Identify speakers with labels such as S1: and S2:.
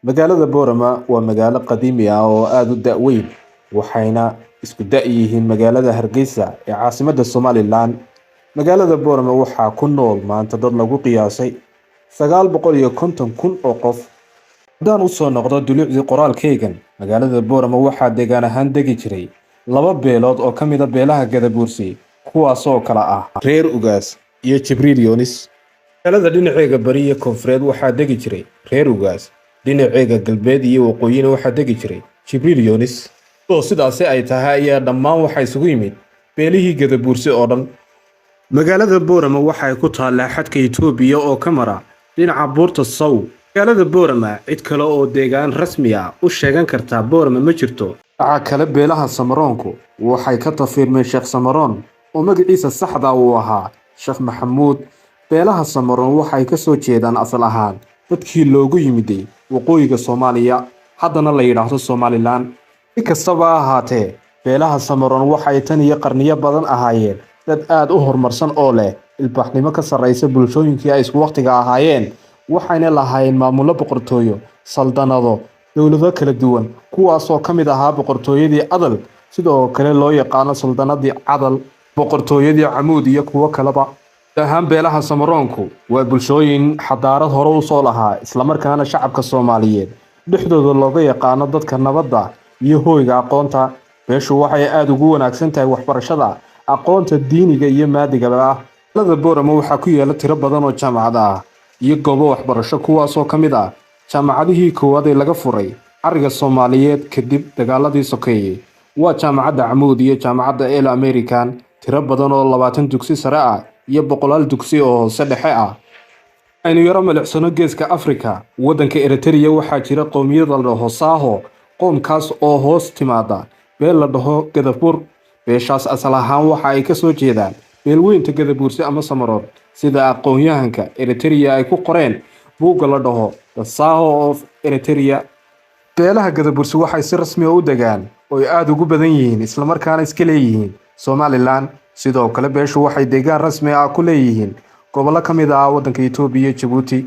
S1: Magaalada Boorama waa magaalo qadiimi ah oo aad u da' weyn, waxayna isku da' yihiin magaalada Hargeysa ee caasimadda Somaliland. Magaalada Boorama waxaa ku nool maanta dad lagu qiyaasay 950,000 oo qof. Haddaan u soo noqdo dulucdii qoraalkaygan, magaalada Boorama waxaa deegaan ahaan degi jiray laba beelood oo ka mid ah beelaha Gadabuursi, kuwaasoo kala ah Reer Ugaas iyo Jibriil Yoonis. Magaalada dhinaceega bari iyo koonfureed waxaa degi jiray Reer Ugaas, dhinaceega galbeed iyo waqooyina waxaa degi jiray Jibriil Yoonis. Oo sidaasi ay tahay ayaa dhammaan waxaa isugu yimid beelihii Gadabuursi oo dhan. Magaalada Boorama waxay ku taallaa xadka Itoobiya oo ka mara dhinaca buurta Sow. Magaalada Boorama cid kale oo deegaan rasmi ah u sheegan kartaa Boorama ma jirto. Dhinaca kale, beelaha Samaroonku waxay ka tafiirmeen Sheekh Samaroon oo magaciisa saxda uu ahaa Sheekh Maxamuud. Beelaha Samaroon waxay ka soo jeedaan asal ahaan dadkii loogu yimiday waqooyiga Soomaaliya, haddana la yidhaahdo Somaliland. Si kastaba ha ahaatee, beelaha Samaroon waxay tan iyo qarniyo badan ahaayeen dad aad u horumarsan oo leh ilbaxnimo ka sarreysa bulshooyinkii ay isku waqtiga ahaayeen, waxayna lahaayeen maamullo boqortooyo, saldanado, dowlado kala duwan, kuwaasoo ka mid ahaa boqortooyadii Adal, sidoo kale loo yaqaano saldanadii Cadal, boqortooyadii Camuud iyo kuwo kaleba. Guud ahaan beelaha Samaroonku waa bulshooyin xadaarad hore u soo lahaa, islamarkaana shacabka Soomaaliyeed dhexdooda looga yaqaano dadka nabadda iyo hoyga aqoonta. Beeshu waxay aad ugu wanaagsan tahay waxbarashada, aqoonta diiniga iyo maadigaba ah. Magaalada Boorama waxaa ku yaala tiro badan oo jaamacad ah iyo goobo waxbarasho, kuwaasoo ka mid ah jaamacadihii koowaad ee laga furay cariga Soomaaliyeed kadib dagaaladii sokeeyey. Waa jaamacadda Camuud iyo jaamacadda El American, tiro badan oo 20 dugsi sare ah iyo boqolaal dugsi oo hoose dhexe ah. Aynu yaro milicsano geeska Afrika. Waddanka Eritrea waxaa jira qowmiyad la dhaho Saaho, qoomkaas oo hoos timaada beel la dhaho Gadabur. Beeshaas asal ahaan waxa ay ka soo jeedaan beelweynta Gadabuursi ama Samaroon, sida aqoon-yahanka Eritrea ay ku qoreen buugga la dhaho The Saho of Eritrea. Beelaha Gadabuursi waxay si rasmi ah u degaan oo ay aad ugu badan yihiin, islamarkaana iska leeyihiin Somaliland. Sidoo kale beeshu waxay deegaan rasmi ah ku leeyihiin gobollo ka mid ah waddanka Itoobiya iyo Jabuuti.